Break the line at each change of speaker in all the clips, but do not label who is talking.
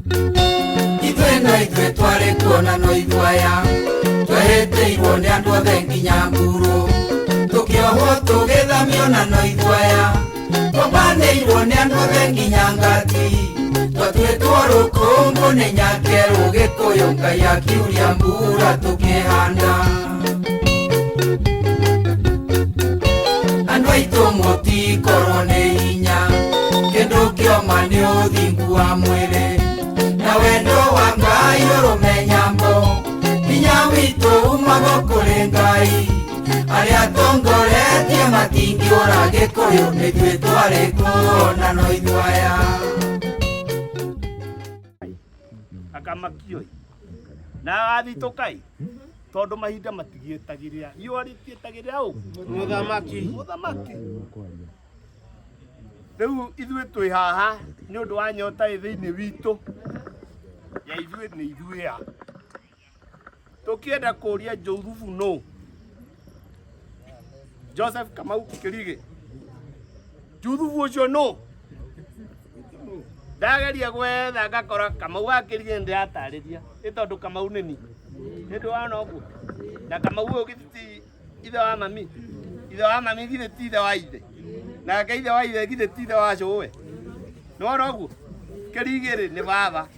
Ithuĩ no ithuĩ twarĩ kuona no ithuaya twehĩtĩirwo nĩ andũ othe nginya mburu tũkĩohwo tũgĩthamio na no ithuaya twambanĩirwo nĩ andũ othe nginya ngati twatuĩtwo rũkũngũ nĩ nyakerũ gĩkũyũ Ngai akiuria mbura tũkĩhanda. Andũ aitũ mũtikorwo nĩ hinya kĩndũ kĩoma nĩ ũthingu wa mwĩrĩ na wendo wa Ngai ũrũme nyambo hinya witũ umaga kũrĩ Ngai arĩa tongoretie matingĩũra gĩkũyũ nĩthuĩ twarĩ kuona no ithuĩ aya.
Akamakio na agathitũka-ĩ tondũ mahinda matigietagĩrĩra riũa rĩtietagĩrĩra ũ
Mũthamaki.
Mũthamaki. Rĩu ithuĩ twĩ haha nĩ ũndũ wa nyota ĩ thĩinĩ witũ ya ithuĩ nĩ ithuĩ a tũkĩenda kũria Juthubu nũ Joseph Kamau Kĩrigĩ Juthubu ũcio nũ ndageria gwetha ngakora Kamau wa Kĩrigĩ nĩndĩratarĩria ĩ tondũ Kamau nĩ ni nĩ wona ũguo na Kamau ũyũ githĩ ti ithe wa mami ithe wa mami githĩ ti ithe wa ithe nake ithe wa ithe githĩ ti ithe wa cũwe nĩ wona ũguo Kĩrigĩ rĩ nĩ baba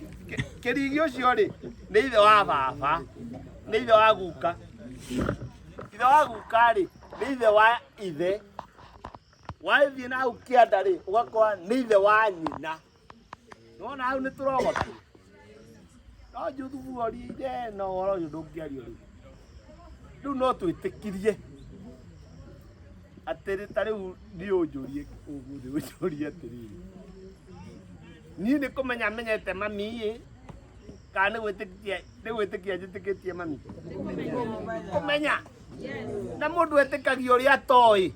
Kĩrigĩ ũcio rĩ nĩ ithe wa baba nĩ ithe wa guka ithe wa guka rĩ nĩ ithe wa ithe wathiĩ na hau kĩanda rĩ ũgakora nĩ ithe wa nyina nĩwona hau nĩ tũrogota no Juthubu orire no ũhoro ũyũ ndũngĩario rĩu rĩu no twĩtĩkirie atĩrĩ ta rĩu niĩ ũnjũrie ũmũthĩ ũnjũrie atĩrĩrĩ niĩ nĩ kũmenya menyete mami ĩ kana nĩ gwĩtĩkia nĩ gwĩtĩkia njĩtĩkĩtie mami kũmenya na mũndũ etĩkagia ũrĩa atoĩ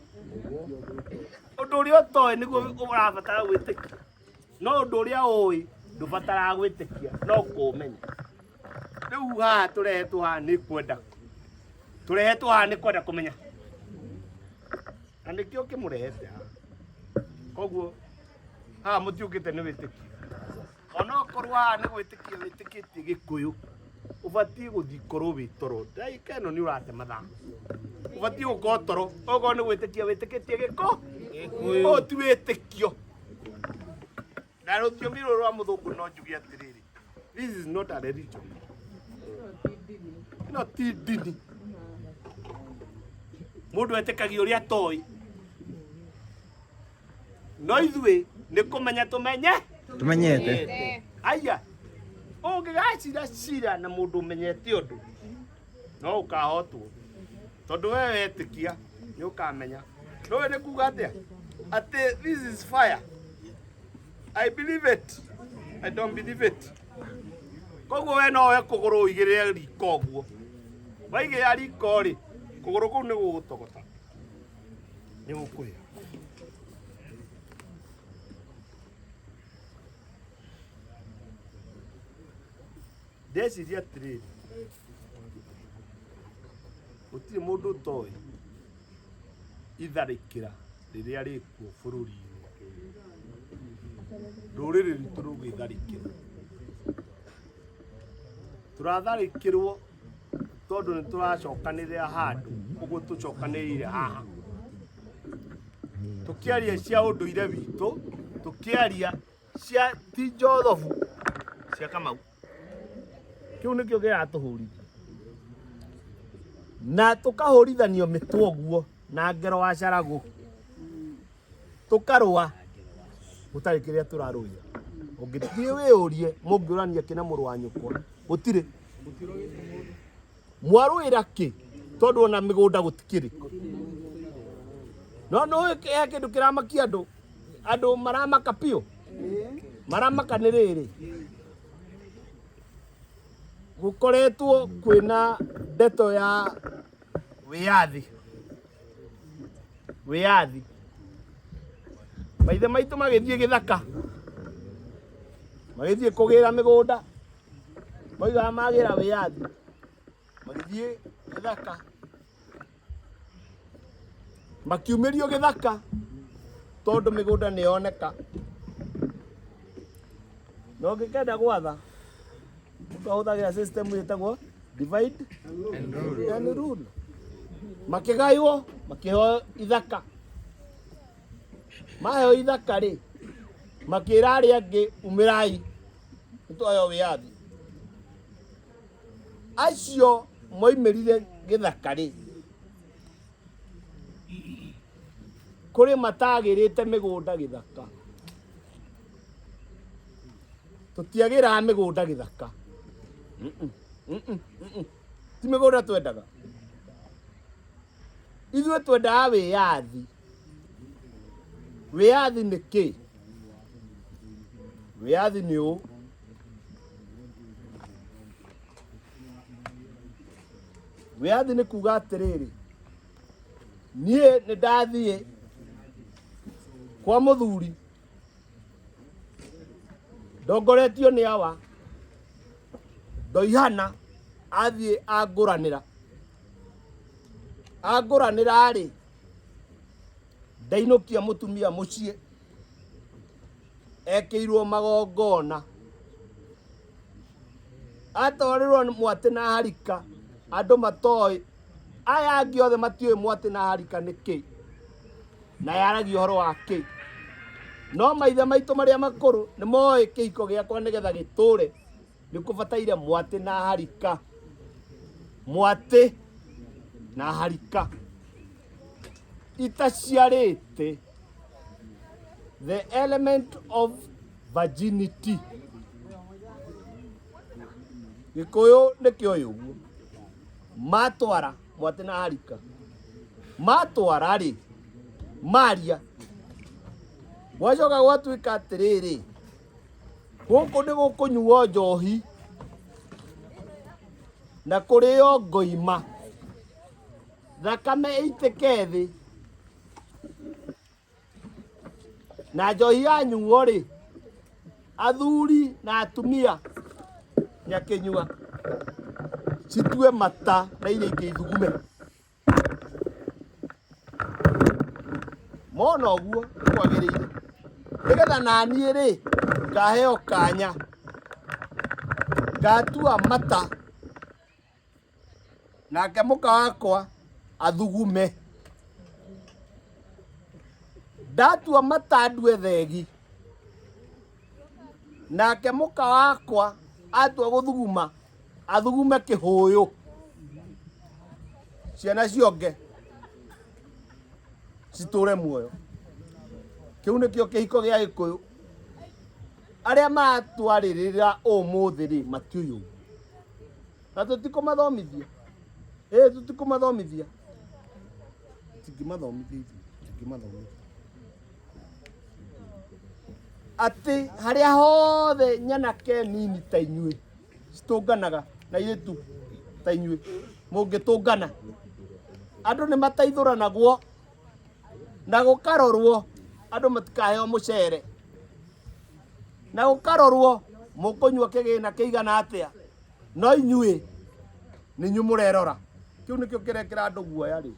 ũndũ ũrĩa ũtoĩ nĩguo ũrabatara gwĩtĩkia no ũndũ ũrĩa ũĩ ndũbataraga gwĩtĩkia no kũũmenya rĩu haha tũrehetwo haha nĩ kwenda tũrehetwo haha nĩ kwenda kũmenya na nĩkĩo kĩmũrehete haha koguo haha mũtiũkĩte nĩ wĩtĩkio onokorwo haha nĩ gwĩtĩkia wĩtĩkĩtie gĩkũyũ ũbatiĩ gũthiĩ korwo wĩ toro ndagĩka ĩno nĩ ũrate mathaa ũbatiĩ gũkorwo toro okorwo nĩ gwĩtĩkia wĩtĩkĩtie gĩko ũyũ ti wĩtĩkio na rũthiomi rũrũ rwa mũthũngũ no njuge atĩrĩrĩ this is not a religion ĩno ti ndini mũndũ etĩkagia ũrĩa atoĩ no ithuĩ nĩ kũmenya tũmenye
Tumenyete.
Aya ũngĩgacira cira na mũndũ ũmenyete ũndũ no ũkahotwo tondũ we wetĩkia nĩ ũkamenya nũĩ nĩ kuga atĩa atĩ this is fire I believe it I don't believe it koguo we no we kũgũrũ ũigĩrĩre riko ũguo waigĩrĩra riko rĩ kũgũrũ kũu nĩ gũgũtogota nĩ gũkũhĩa ndeciria atĩrĩrĩ gũtirĩ mũndũ ũtoĩ itharĩkĩra rĩrĩa rĩkuo bũrũri-inĩ rũrĩrĩ rwitũ rũgĩtharĩkĩrwo tũratharĩkĩrwo tondũ nĩ tũracokanĩrĩra handũ ũguo tũcokanĩrĩire haha tũkĩaria cia ũndũire witũ tũkĩaria cia ti Njothobu cia Kamau kĩu nĩkĩo kĩratũhũrithia na tũkahũrithanio mĩtwe ũguo na ngero wa caragũ tũkarũa gũtarĩ kĩrĩa tũrarũĩra ũngĩthiĩ wĩyũrie mũngĩũrania kĩ na mũrũ wa nyũkwa gũtirĩ mwarũĩra kĩ tondũ ona mĩgũnda gũtikĩrĩ no nĩũĩ he kĩndũ kĩramakia andũ andũ maramaka biũ maramaka nĩ rĩrĩ gũkoretwo kwĩna ndeto ya wĩyathi wĩyathi maithe maitũ magĩthiĩ gĩthaka magĩthiĩ kũgĩra mĩgũnda moigaga magĩra wĩyathi magĩthiĩ gĩthaka makiumĩrio gĩthaka tondũ mĩgũnda nĩ yoneka. Na ũngĩkenda gwatha ũkahũthagĩra system ĩtagwo divide and rule. Makĩgaywo makĩheo ithaka. Maheo ithaka rĩ, makĩra arĩa angĩ umĩrai nĩtwaheo wĩyathi. Acio moimĩrire gĩthaka rĩ, kũrĩ matagĩrĩte mĩgũnda gĩthaka. Tũtiagĩraga mĩgũnda gĩthaka. Mm-mm, mm-mm, mm-mm. Ti mĩgũnda twendaga. Ithuĩ twendaga wĩyathi. Wĩyathi nĩ kĩ? Wĩyathi nĩ ũũ. Wĩyathi nĩ kuga atĩrĩrĩ, niĩ nĩ ndathiĩ kwa mũthuri ndongoretio nĩ awa ndoihana athiĩ angũranĩra angũranĩra rĩ ndainũkia mũtumia mũciĩ ekĩirwo magongona atwarĩrwo mwatĩ na harika andũ matoĩ aya angĩ othe matiũĩ mwatĩ na harika nĩ kĩ na yaragia ũhoro wa kĩ no maithe maitũ marĩa makũrũ nĩ moĩ kĩhiko gĩakwa nĩgetha gĩtũre nĩ kũbataire mwatĩ na harika mwatĩ na harika itaciarĩte the element of virginity gĩkũyũ nĩkĩoĩ ũguo matwara mwatĩ na harika matwara rĩ maria gwacoka gwatuĩka atĩrĩrĩ gũkũ nĩ gũkũnyuo njohi na kũrĩo ngoima thakame ĩitĩke thĩ na njohi yanyuo rĩ athuri na atumia nyakĩnyua citue mata na iria ingĩ ithugume mona ũguo kwagĩrĩire nĩgetha naniĩ rĩ ngaheo kanya ngatua mata nake mũka wakwa athugume ndatua mata ndue thegi nake mũka wakwa atua gũthuguma athugume kĩhũyũ ciana cionge citũre muoyo kĩu nĩkĩo kĩhiko gĩa gĩkũyũ arĩa maratwarĩrĩra ũmũthĩ rĩ matiũĩ ũguo na tũtikũmathomithia ĩ tũtikũmathomithia tingĩmathomithia ithuĩ tingĩmathomithia atĩ harĩa hothe nyanake nini ta inyuĩ citũnganaga na airĩtu ta inyuĩ mũngĩtũngana andũ nĩ mateithũranagwo na gũkarorwo andũ matikaheo mũcere na gũkarorwo mũkũnyua kĩgĩna kĩigana atĩa no inyuĩ nĩ inyuĩ mũrerora kĩu nĩkĩo kĩrekĩra andũ guoya rĩu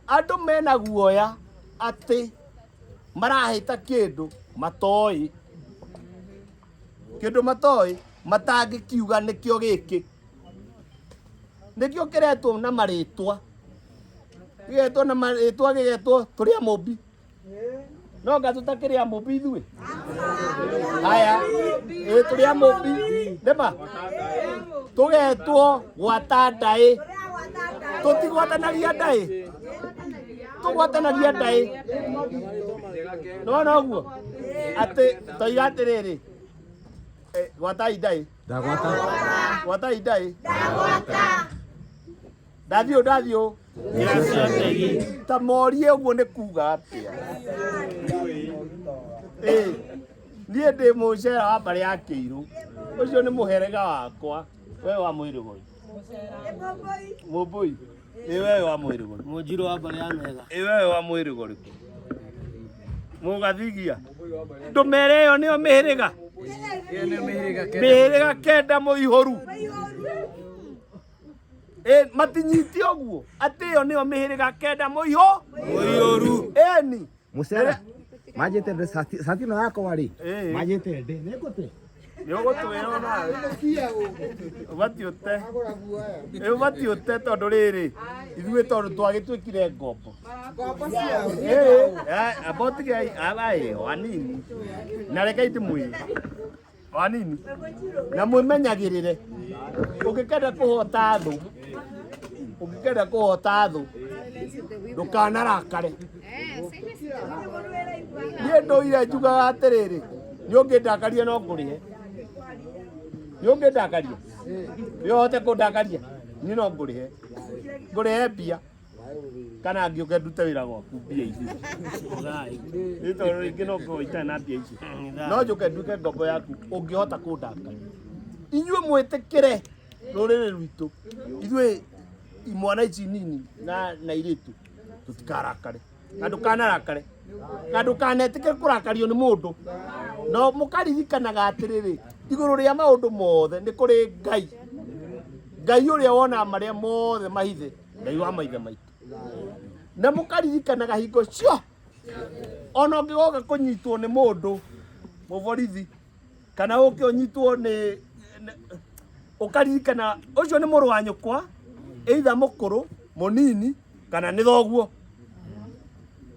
andũ mena guoya atĩ marahĩta kĩndũ matoĩ kĩndũ matoĩ matangĩkiuga nĩkĩo gĩkĩ nĩkĩo kĩretwo na marĩtwa gĩgetwo na marĩtwa gĩgetwo tũrĩ a mũmbi no nga tũtakĩrĩ a mũmbi ithuĩ haya ĩ tũrĩ a mũmbi nĩma tũgetwo gwata ndaĩ tũtigwatanagia ndaĩ tũgwatanagia ndaĩ nona ũguo atĩ toiga atĩrĩrĩ eh, gwatai ndaĩ
Ndagwata.
gwatai ndaĩ ndathiĩ ũũ ndathiĩ ũũ ta morie ũguo nĩ kuga atĩa Ĩ, niĩ ndĩ mũcera wa mbarĩ ya kĩirũ ũcio nĩ mũherega wakwa we wa mwĩrĩ ũyũ mũmbũi ĩ we wa mwĩrĩ ũrĩkũ
Mũnjirũ wa mbarĩ ya Metha.
ĩ we wa mwĩrĩ ũrĩkũ mũgathigia ndũmere ĩyo nĩyo mĩhĩrĩga mĩhĩrĩga kenda mũihũru ĩ matinyite ũguo atĩ ĩyo nĩyo mĩhĩrĩga kenda mũihũ
Mũiyũru.
ĩni
Mũcera. Manjĩte ndĩ cati cati ĩno yakwa rĩ.
Ĩĩ.
Manjĩte ndĩ. Nĩ ngũte.
Nĩ ũgũtwĩra onawe. Ũbatiĩ ũte. Ĩ ũbatiĩ ũte tondũ rĩrĩ ithuĩ tondũ twagĩtuĩkire ngombo. Ĩĩ, amba ũtige abaĩ o anini. Na rekei ndĩmwĩre. O anini. Na mwĩmenyagĩrĩre. Ũngĩkenda kũhota thũ, ũngĩkenda kũhota thũ, ndũkanarakare. Niĩ ndũire njugaga atĩrĩrĩ, nĩ ũngĩndakaria no ngũrĩhe. Nĩ ũngĩndakaria? Nĩ ũhote kũndakaria? Niĩ no ngũrĩhe. Ngũrĩhe mbia. Kana ngĩũke ndute wĩra gwaku mbia ici. Nĩ tondũ rĩngĩ no ngorwo itarĩ na mbia ici. No njũke nduĩke ngombo yaku ũngĩhota kũndakaria. Inyuĩ mwĩtĩkĩre rũrĩrĩ rwitũ. Ithuĩ imwana ici nini na na airĩtu tũtikarakare. Na ndũkanarakare. Na ndũkanetĩkĩre kũrakario nĩ mũndũ. No mũkaririkanaga atĩrĩrĩ, igũrũ rĩa maũndũ mothe nĩ kũrĩ Ngai. Ngai ũrĩa wonaga marĩa mothe mahithe, Ngai wa maithe maitũ. Na mũkaririkanaga hingo cio ona ũngĩgoka kũnyitwo nĩ mũndũ mũborithi kana ũke ũnyitwo nĩ ũkaririkana ũcio nĩ mũrũ wa nyũkwa either mũkũrũ mũnini kana nĩ thoguo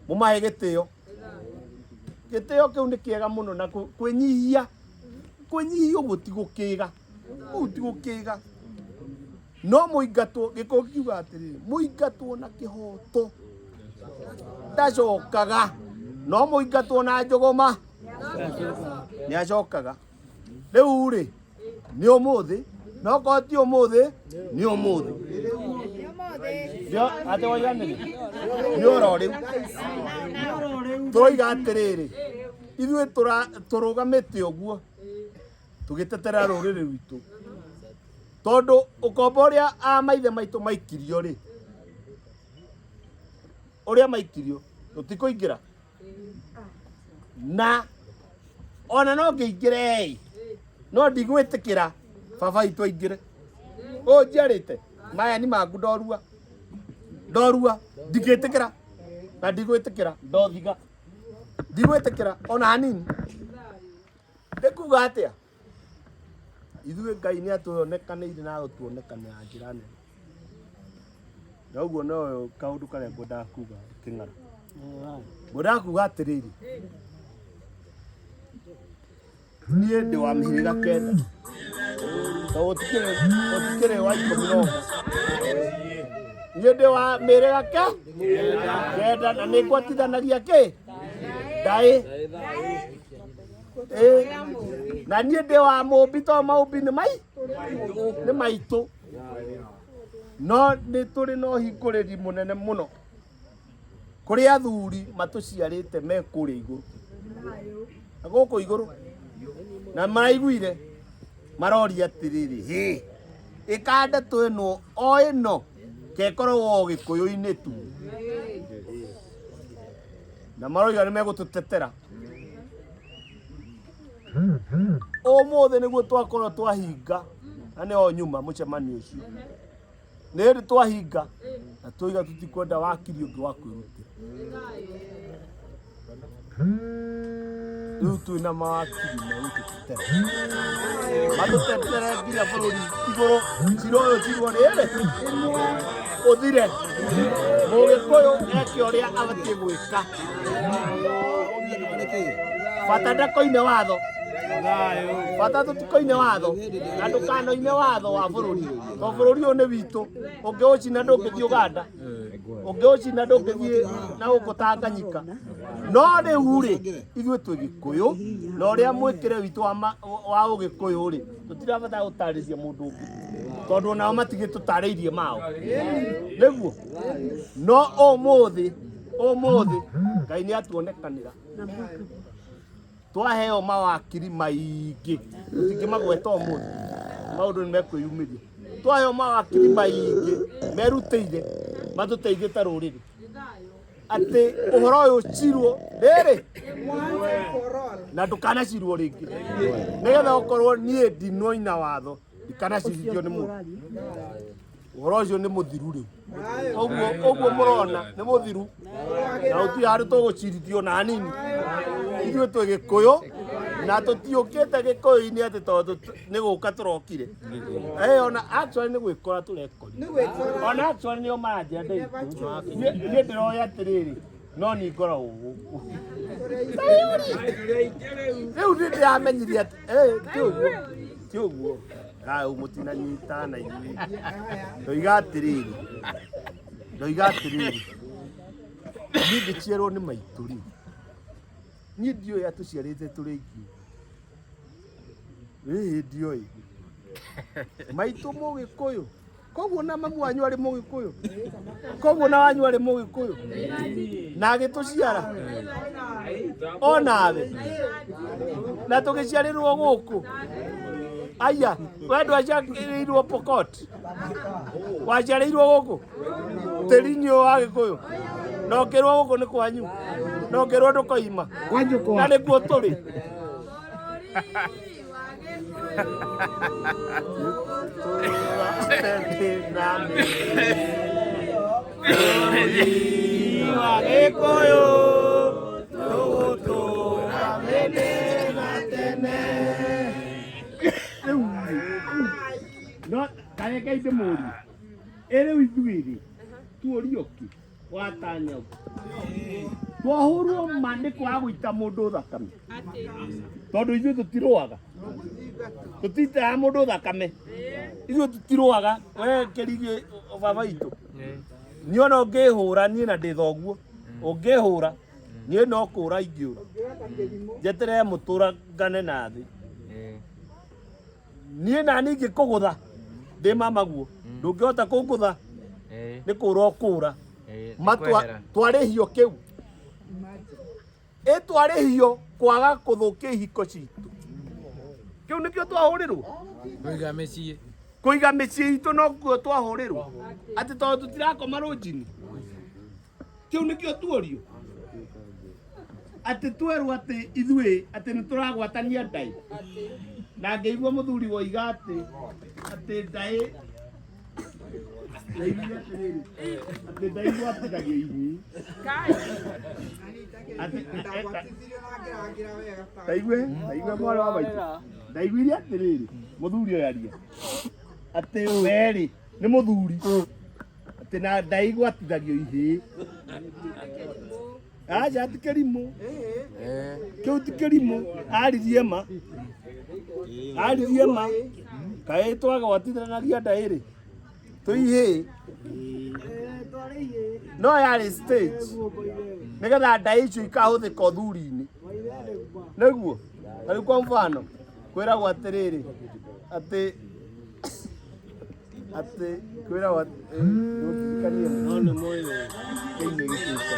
mũmahe gĩtĩo gĩtĩo kĩu nĩ kĩega mũno na kwĩnyihia kwĩnyihia ũguo ti gũkĩga kũu ti gũkĩga no mũingatwo gĩkũyũ kiuga atĩrĩrĩ mũingatwo na kĩhoto ndacokaga no mũingatwo na njũgũma nĩ acokaga rĩu rĩ nĩ ũmũthĩ no korwo ti ũmũthĩ nĩ ũmũthĩ Ndio, atĩ waiga nĩrĩ nĩ oro rĩu tũroiga atĩrĩrĩ ithuĩ tũrũgamĩte ũguo tũgĩtetera rũrĩrĩ rwitũ tondũ ũkombo ũrĩa a maithe maitũ maikirio rĩ ũrĩa maikirio tũtikũingĩra na ona no ngĩingĩre ĩ no ndigwĩtĩkĩra baba witũ aingĩre ũũ njiarĩte maya ni mangu ndorua ndorua ndingĩtĩkĩra na ndigwĩtĩkĩra ndothiga ndigwĩtĩkĩra ona hanini ndĩkuga atĩa ithuĩ Ngai nĩ atuonekanĩire na agũtuonekanĩra na njĩra nene na ũguo noyo kaũndũ karĩa ngwendaga kuga kĩng'ara ngwendaga kuga atĩrĩrĩ niĩ ndĩ wa mĩhĩrĩga kenda to gũtikĩrĩ wa ikũmi na ũmwe niĩ ndĩ wa mĩhĩrĩga ke kenda na nĩ ngwatithanagia kĩ ndaĩ Ĩĩ. Na niĩ ndĩ wa mũmbi to maũmbi nĩ mai nĩ maitũ no nĩ tũrĩ na ũhingũrĩri mũnene mũno kũrĩ athuri matũciarĩte me kũrĩa igũrũ na gũkũ igũrũ na maraiguire maroria atĩrĩrĩ hĩ ĩka ndeto ĩno o ĩno kekoragwo o gĩkũyũ-inĩ tu na maroiga nĩ megũtũtetera ũmũthĩ nĩguo twakorwo twahinga na nĩho nyuma mũcemanio ũcio nĩ hĩndĩ twahinga na twoiga tũtikwenda wakiri ũngĩ wa kwĩrutĩra rĩu twĩna mawakiri megũtũtetera matũtetere nginya bũrũri igũrũ cira ũyũ cirwo rĩrĩ ũthire mũgĩkũyũ eke ũrĩa abatiĩ gwĩka bata ndakoine watho bata tũtikoine watho na ndũkanoine watho wa bũrũri to bũrũri ũyũ nĩ witũ ũngĩũcina ndũngĩthiĩ Uganda ũngĩũcina ndũngĩthiĩ na gũkũ Tanganyika no rĩu rĩ ithuĩ twĩ gĩkũyũ na ũrĩa mwĩkĩre witũ wa ũgĩkũyũ rĩ tũtirabatara gũtarĩria mũndũ ũngĩ tondũ onao matigĩtũtarĩirie mao nĩguo no ũmũthĩ ũmũthĩ Ngai nĩ atuonekanĩra twaheo mawakiri maingĩ tũtingĩmagweta ũmũthĩ maũndũ nĩ mekwĩyumĩria twaheo mawakiri maingĩ merutĩire matũteithie ta rũrĩrĩ atĩ ũhoro ũyũ ũcirwo rĩrĩ na ndũkanacirwo rĩngĩ nĩgetha ũkorwo niĩ ndinoina watho ndikanacirithio nĩ mũndũ ũhoro ũcio nĩ mũthiru rĩu ũguo ũguo mũrona nĩ mũthiru Na gũtirĩ handũ tũgũcirithio na hanini. Ithuĩ twĩ Gĩkũyũ na tũtiũkĩte Gĩkũyũ-inĩ atĩ tondũ nĩ gũka tũrokire. Ona actually nĩ gwĩkora tũrekorire. Ona actually nĩo maranjĩra ndĩitũ. Niĩ ndĩroĩ atĩrĩrĩ, no niĩ ngoragwo gũkũ. Rĩu nĩ ndĩramenyire atĩ ti ũguo, ti ũguo. Hau mũtinanyita na ithuĩ. Ndoiga atĩrĩrĩ, ndoiga atĩrĩrĩ, niĩ ngĩciarwo nĩ maitũ rĩ, niĩ ndiũĩ atũciarĩte tũrĩ aingĩ. Ĩĩ ndiũĩ. Maitũ mũgĩkũyũ. Koguo na mamu wanyu arĩ mũgĩkũyũ. Koguo na wanyu arĩ mũgĩkũyũ. Na agĩtũciara. Onawe. Na tũgĩciarĩrwo gũkũ. Aya, we ndwaciarĩirwo Pokot. Waciarĩirwo gũkũ. Tĩri-inĩ ũyũ wa Gĩkũyũ. Na ũkĩrwo gũkũ nĩ kwanyu. Na ũkĩrwo ndũkoima. Na nĩkuo tũrĩ. No kareke ndĩmũrie, ĩ rĩu ithuĩ rĩ, tuorio kĩ watanya twahũrwo ma nĩ kwaga gũita mũndũ thakame tondũ ithuĩ tũtirũaga tũtitaga mũndũ thakame ithuĩ tũtirũaga we kĩrigi baba witũ niĩ ona ũngĩhũra niĩ na ndĩ thoguo ũngĩhũra niĩ no kũra ingĩũra njeterere mũtũra ngane na thĩ niĩ na niĩ ingĩkũgũtha ndĩ mamaguo ndũngĩhota kũngũtha nĩ kũra ũkũra ma twarĩhio kĩu ĩ twarĩhio kwaga kũthũkia ihiko citũ kĩu nĩkĩo twahũrĩrwo
Kũiga mĩciĩ.
Kũiga mĩciĩ itũ nokuo twahũrĩrwo atĩ tondũ tũtirakoma rũnjini kĩu nĩkĩo tuorio atĩ twerwo atĩ ithuĩ atĩ nĩ tũragwatania ndaĩ na ngĩigua mũthuri woiga atĩ atĩ ndaĩ ndaiguire atĩrĩrĩ atĩ ndaĩ igwatithagia ihĩ atĩ ndaigue ndaigue mwana wa maitũ ndaiguire atĩrĩrĩ mũthuri ũyũ aria atĩ werĩ nĩ mũthuri atĩ na ndaĩ igwatithagio ihĩ aca ti kĩrimũ kĩu ti kĩrimũ aririe ma aririe ma kaĩ twagwatithanagia ndaĩ rĩ twĩ ihĩ no yarĩ stage nĩgetha ndaĩ icio ikahũthĩka ũthuri-inĩ nĩguo ta rĩu kwa mfano kwĩragwo atĩrĩrĩ atĩ atĩ kwĩragwo ndirikanie kĩinĩ gĩkĩte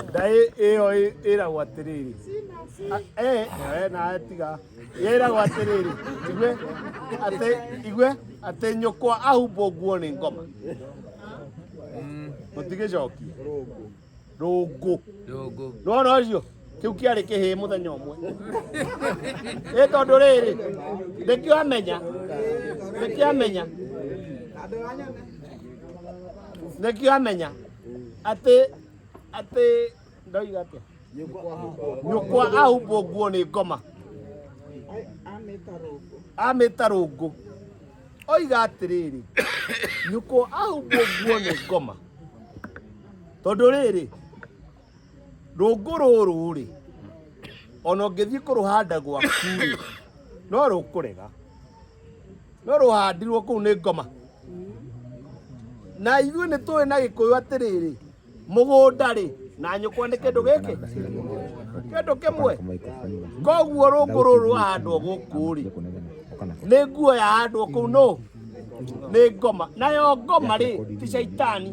ndaĩ ĩyo ĩragwo atĩrĩrĩ na tiga ĩragwo atĩrĩrĩ igue atĩ igue atĩ nyũkwa ahumbwo nguo nĩ ngoma mũtigĩcokia rũngũ
Rũngũ.
Nĩwona ũcio kĩu kĩarĩ kĩhĩĩ mũthenya ũmwe ĩ tondũ rĩrĩ nĩkĩo amenya nĩkĩo amenya nĩkĩo amenya atĩ atĩ ndoiga atĩa nyũkwa ahumbwo nguo nĩ ngoma amĩta rũngũ oiga atĩrĩrĩ nyũkwa ahumbwo nguo nĩ ngoma tondũ rĩrĩ rũngũ rũrũ rĩ ona ũngĩthiĩ kũrũhanda gwaku rĩ no rũkũrega no rũhandirwo kũu nĩ ngoma na ithuĩ nĩ tũĩ na Gĩkũyũ atĩrĩrĩ mũgũnda rĩ na nyũkwa nĩ kĩndũ gĩkĩ kĩndũ kĩmwe koguo rũngũ rũrũ rwahandwo gũkũ rĩ nĩ nguo yahandwo kũu no nĩ ngoma nayo ngoma rĩ ti caitani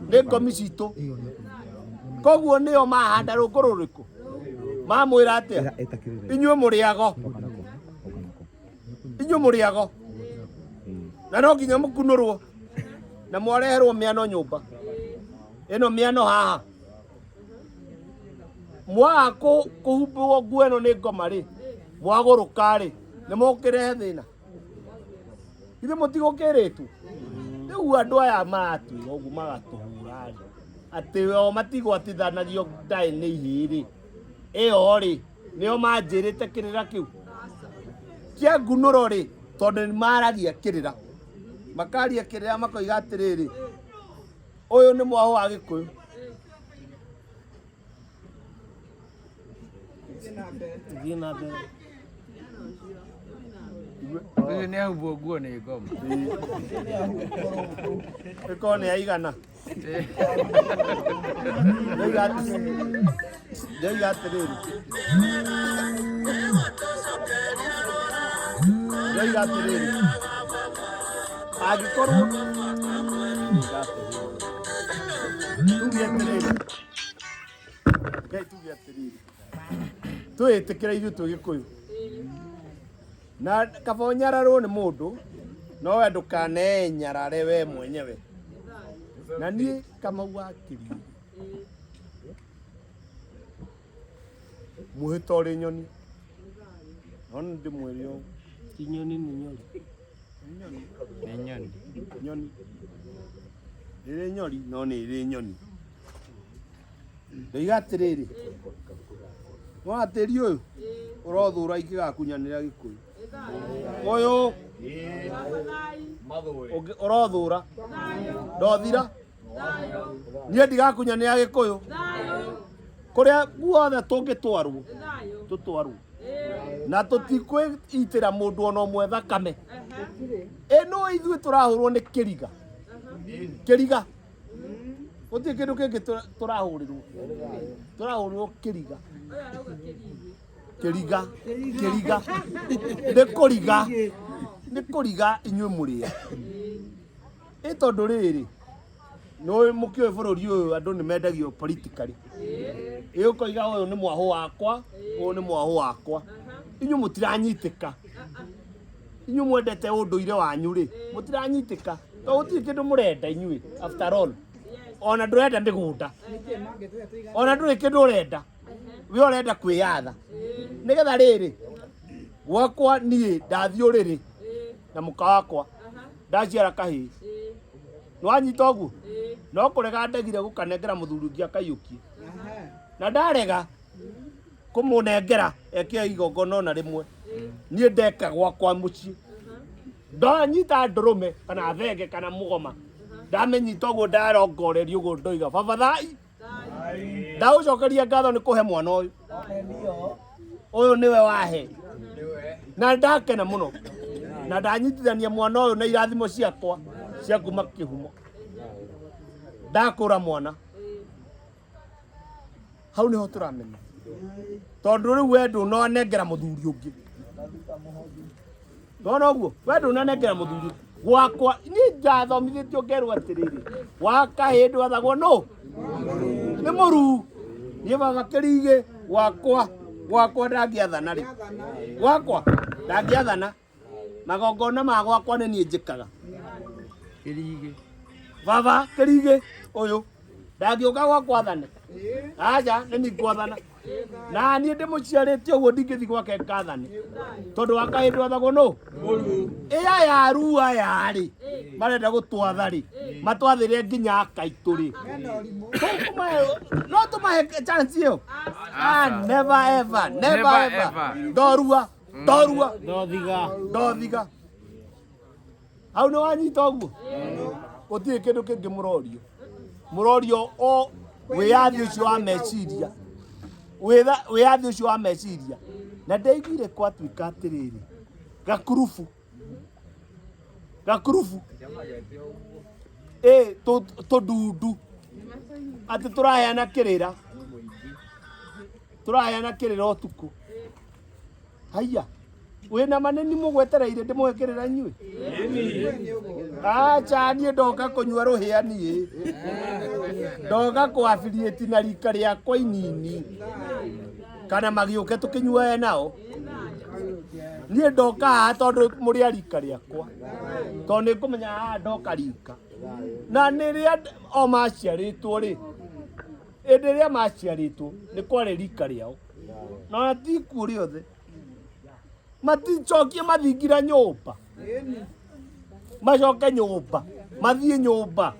nĩ ngomi citũ koguo nĩo mahanda rũngũ rũrĩkũ mamwĩra atĩa inyuĩ mũrĩago inyuĩ mũrĩago na no nginya mũkunũrwo na mwareherwo mĩano nyũmba ĩno mĩano haha mwaga kũhumbwo nguo ĩno nĩ ngoma rĩ mwagũrũka rĩ nĩ mũkĩrehe thĩna ithuĩ mũtigũkĩrĩtwo rĩu andũ aya maratwĩra ũguo magatũhũra rĩ Atĩ o matigwatithanagio ndaĩ nĩ ihĩĩ rĩ, ĩyo rĩ, nĩo manjĩrĩte kĩrĩra kĩu kĩa ngunũro rĩ, tondũ nĩ maragia kĩrĩra, makaria kĩrĩra makoiga atĩrĩrĩ, ũyũ nĩ mwahũ wa Gĩkũyũ.
Thiĩ na mbere.
Ũcio nĩ ahumbwo nguo nĩ ngoma.
Ĩkorwo nĩ aigana. Ndoiga atĩrĩrĩ, ndoiga atĩrĩrĩ, angĩkorwo ndoiga atĩrĩrĩ, tuge atĩrĩrĩ, Ngai tuge atĩrĩrĩ, twĩĩtĩkĩre ithuĩ twĩ Gĩkũyũ na kaba ũnyararwo nĩ mũndũ no we ndũkanenyarare we mwenyewe. Na niĩ Kamau wa Kĩriũngũ mũhĩta ũrĩ nyoni no nĩ ndĩmwĩre ũũ.
Ti nyoni nĩ nyori.
Nĩ nyoni.
Nyoni rĩrĩ nyori no nĩ ĩrĩ nyoni. Ndoiga atĩrĩrĩ, wona tĩri ũyũ ũrothũra ingĩgakunyanĩra Gĩkũyũ ũyũ ũrothũra ndothira niĩ ndigakunyanĩra Gĩkũyũ kũrĩa guothe tũngĩtwarwo tũtwarwo na tũtikwĩitĩra mũndũ ona ũmwe thakame. Ĩno ithuĩ tũrahũrwo nĩ kĩriga kĩriga gũtirĩ kĩndũ kĩngĩ tũrahũrĩrwo tũrahũrĩrwo kĩriga kĩriga kĩriga nĩ kũriga nĩ kũriga inyuĩ mũrĩa ĩ tondũ rĩrĩ nĩ mũkĩũĩ bũrũri ũyũ andũ nĩ mendagio politically ĩ ũkoiga ũyũ nĩ mwahũ wakwa ũyũ nĩ mwahũ wakwa inyuĩ mũtiranyitĩka inyuĩ mwendete ũndũire wanyu rĩ mũtiranyitĩka to gũtirĩ kĩndũ mũrenda inyuĩ after all ona ndũrenda mĩgũnda ona ndũrĩ kĩndũ ũrenda we ũrenda kwĩyatha nĩgetha rĩrĩ gwakwa niĩ ndathiĩ ũrĩrĩ na mũka wakwa ndaciara kahĩĩ nĩwanyita ũguo no kũrega ndegire gũkanengera mũthuri ũngĩ akaiyũkie na ndarega kũmũnengera eke igongona ona rĩmwe niĩ ndeka gwakwa mũciĩ ndanyita ndũrũme kana thenge kana mũgoma ndamĩnyita ũguo ndarongoreria ũguo ndoiga baba thai ndagũcokeria ngatho nĩ kũhe mwana ũyũ ũyũ nĩwe wahe na ndakena mũno na ndanyitithania mwana ũyũ na irathimo ciakwa cia kuma kĩhumo ndakũra mwana hau niho tũramenya tondũ rĩu we ndũnanengera mũthuri ũngĩ ndona ũguo we ndũnanengera mũthuri gwakwa niĩ ndathomithĩtio ngerwo atĩrĩrĩ wa kahĩĩ ndwathagwo nũ nĩ mũruu niĩ baba kĩrigĩ gwakwa gwakwa ndangĩathana rĩ gwakwa ndangĩathana magongona ma gwakwa nĩ niĩ njĩkaga
Kĩrigĩ.
Baba kĩrigĩ ũyũ ndangĩũka gwakwa athane aca nĩ niĩ ngwathana na niĩ ndĩmũciarĩte ũguo ndingĩthiĩ gwake ngathane tondũ wa kahĩndĩ wathagwo nũ ĩ aya rua aya rĩ marenda gũtwatha rĩ matwathĩre nginya akaitũ rĩ no tũmahe chance ĩyo. Ah, never ever, never
Never
ever.
ever.
Ndorua ndorua
Ndothiga.
Ndothiga hau nĩ wanyita ũguo gũtirĩ kĩndũ kĩngĩ mũrorio mũrorio o wĩyathi ũcio wa meciria wĩyathi ũcio wa meciria na ndaiguire kwatuĩka atĩrĩrĩ gakurubu gakurubu ĩ tũndundu atĩ tũraheana kĩrĩra tũraheana kĩrĩra ũtukũ haiya wĩna maneni mũgwetereire ndĩmũhe kĩrĩra inyuĩ acha niĩ ndoka kũnyua rũhĩa niĩ ndoka kũafiliate na rika rĩakwa inini kana magĩũke tũkĩnyuae nao niĩ ndoka haha tondũ mũrĩ a rika rĩakwa tondũ nĩ ngũmenya haha ndoka rika na nĩ rĩa o maciarĩtwo rĩ hĩndĩ ĩrĩa maciarĩtwo nĩ kwarĩ rika rĩao na ona ti ikuũ rĩothe maticokie mathingira nyũmba macoke nyũmba mathiĩ nyũmba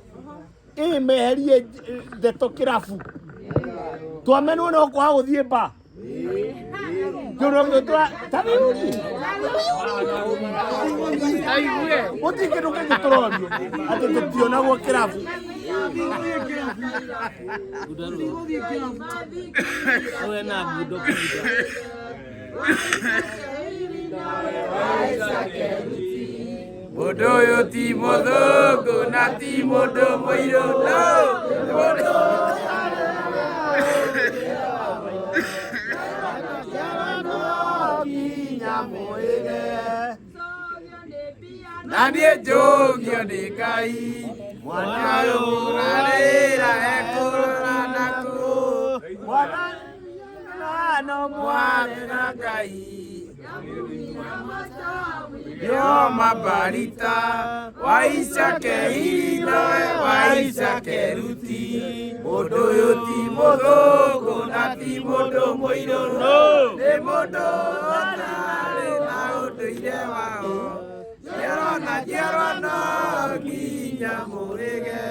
Ĩ meherie ndeto kĩrabu twamenwo no kwaga gũthiĩ mba tabiuri gũtirĩ kĩndũ kĩngĩ tũrorio atĩ tũtionagwo kĩrabu.
Uwe na gudo kuda.
Mũndũ ũyũ ti mũthũngũ na ti mũndũ mũirũ no nĩ mũndũ. Na niĩ njũgio nĩ Ngai mwana ũyũ mũrarĩra ekũrora nakũ
Mwana no
mwarĩ na Ngai nĩo mabarita waica kehiri nowe waica keruti mũndũ ũyũ ti mũthũngũ na ti mũndũ mũirũ no nĩ mũndũ ũtarĩ na ũndũire wao njiarwa na njiarwa no nginya mũrĩge.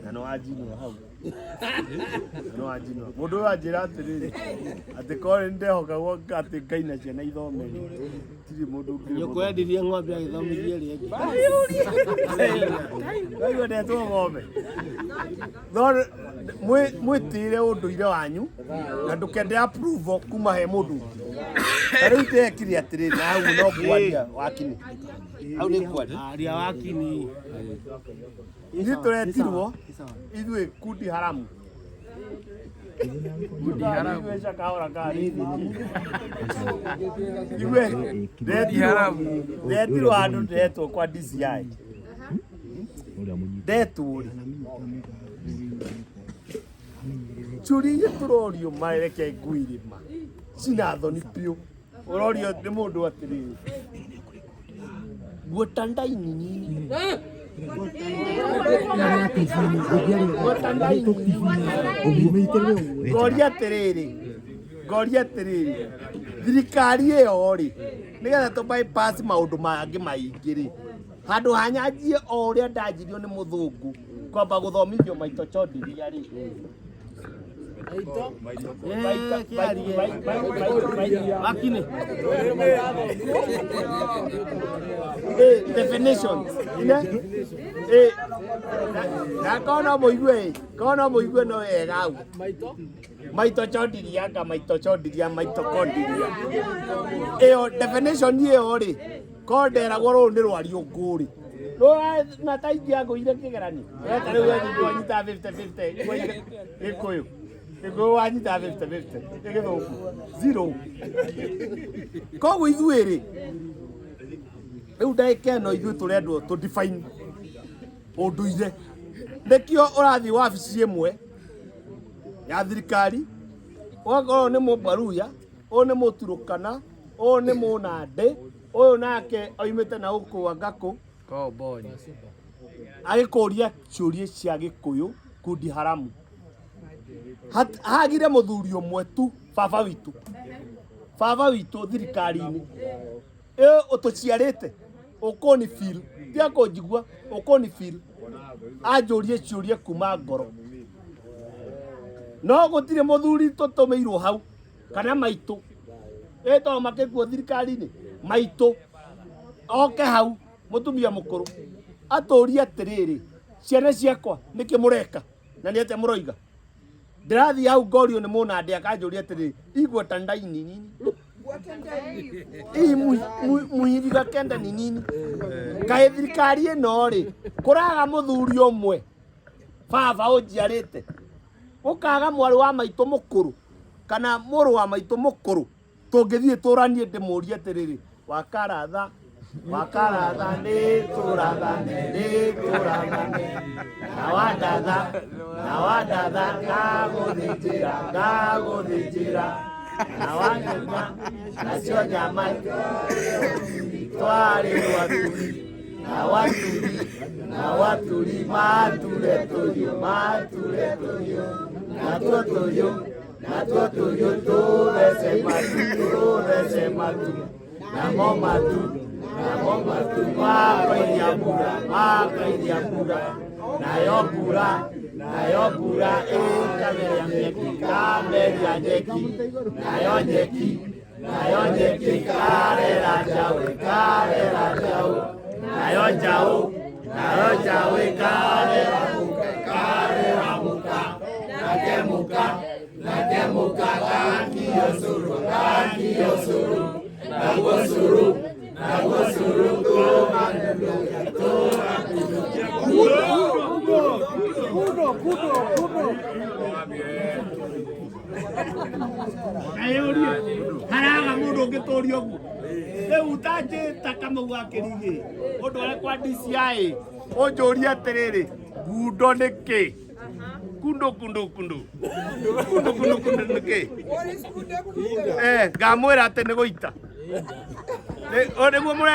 Na no wanjinwo hau na no wanjinwo mũndũ ũyũ anjĩra atĩrĩrĩ atĩ korĩ nĩndehokagwo atĩ ngaina ciana ithome tirĩ mũndũ ũngĩ.
Nyũkwa endirie ng'ombe agĩthomithia ĩrĩa ĩngĩ.
Waigua ndetwo ng'ombe no mwĩtĩre ũndũire wanyu na ndũkende approval kuma he mũndũ ũngĩ. Ta rĩu ndekire atĩrĩrĩ na hau no kwaria wakini hau nĩ kwaria.
Aria wakini.
Ithuĩ tũretirwo ithuĩ kundi haramu kundi haramu kahora kari ithuĩ ndetirwo handũ ndetwo kwa DCI ndetwo rĩ ciũria iria tũrorio mareke ngui ma cina thoni biũ ũrorio nĩ mũndũ atĩrĩrĩ guotandai ni nini guotandai ni nini ngoria atĩrĩrĩ ngoria atĩrĩrĩ thirikari ĩyo rĩ nĩgetha tũ bypass maũndũ mangĩ maingĩ rĩ handũ ha nyanjie o ũrĩa ndanjirio nĩ mũthũngũ kwamba gũthomithio mitochondria rĩ.
Wakini.
Definition ine na kona mũigue kona mũigue no wega hau mitochondria nga mitochondria mitochondria ĩyo definition ĩyo rĩ ko nderagwo rũrũ nĩ rwariũngũ rĩ na ta ingĩangũire kĩgeranio ta rĩu wanyita 50-50 gĩkũyũ gĩkũyũ wanyita 50-50 gĩthũngũ zero. Koguo ithuĩ rĩ rĩu ndagĩka ĩno ithuĩ tũrendwo tũ define ũndũire nĩkĩo ũrathiĩ wabici ĩmwe ya thirikari ũgakorwo nĩ mũbaruya ũyũ nĩ mũturũkana ũyũ nĩ mũnandĩ ũyũ nake oimĩte na gũkũ Angakũ agĩkũria ciũria cia gĩkũyũ kundi haramu. Hagire mũthuri ũmwe tu baba witũ thirikari-inĩ ĩ ũtũciarĩte ũkũni feel tia kũnjigua ũkũni feel anjũrie ciũria kuma ngoro no gũtirĩ mũthuri tũtũmĩirwo hau kana maitũ ĩ to makĩkuo thirikari-inĩ maitũ oke hau mũtumia mũkũrũ atũrie atĩrĩrĩ ciana ciakwa nĩkĩ mũreka na nĩ atĩa mũroiga ndĩrathiĩ hau ngorio nĩ mũnandĩ akanjũria atĩrĩrĩ igweta ndai ni nini ii muhiriga kenda ni nini kaĩ thirikari ĩno rĩ kũraga mũthuri ũmwe baba ũnjiarĩte ũkaga mwarĩ wa maitũ mũkũrũ kana mũrũ wa maitũ mũkũrũ tũngĩthiĩ tũranie ndĩmũrie atĩrĩrĩ wakaratha wakaratha nĩ tũrathane nĩ tũrathane na wandatha ngagũthĩnjĩra ngagũthĩnjĩra na wanyuma nacio nyama twarĩ rwaturi na waturi mature tũriũ natuo tũriũ tũthece matu namo matu
Namo matu makoiria mbura, makoiria mbura. Nayo mbura, nayo mbura ĩkameria nyeki, ĩkameria nyeki. Nayo nyeki, nayo nyeki ĩkarera njaũ, ĩkarera njaũ. Nayo njaũ, nayo njaũ ĩkarera mũka, ĩkarera mũka. Nake mũka, nake mũka gakio cũrũ, gakio cũrũ. Naguo cũrũ, naguo cũrũ tũgakunũkia, tũgakunũkia.
Kudo, kudo, kudo.
Kayũrie haraga mũndũ ũngĩtũria ũguo rĩu ũtanjĩta kamau wa kĩrigĩ ũndware kwa DCI ũnjũrie atĩrĩrĩ ngundo nĩ kĩ kundu kundu kundu kundu kundu kundu nĩ kĩ ngamwĩra atĩ nĩ gũita nĩguo mũrenda.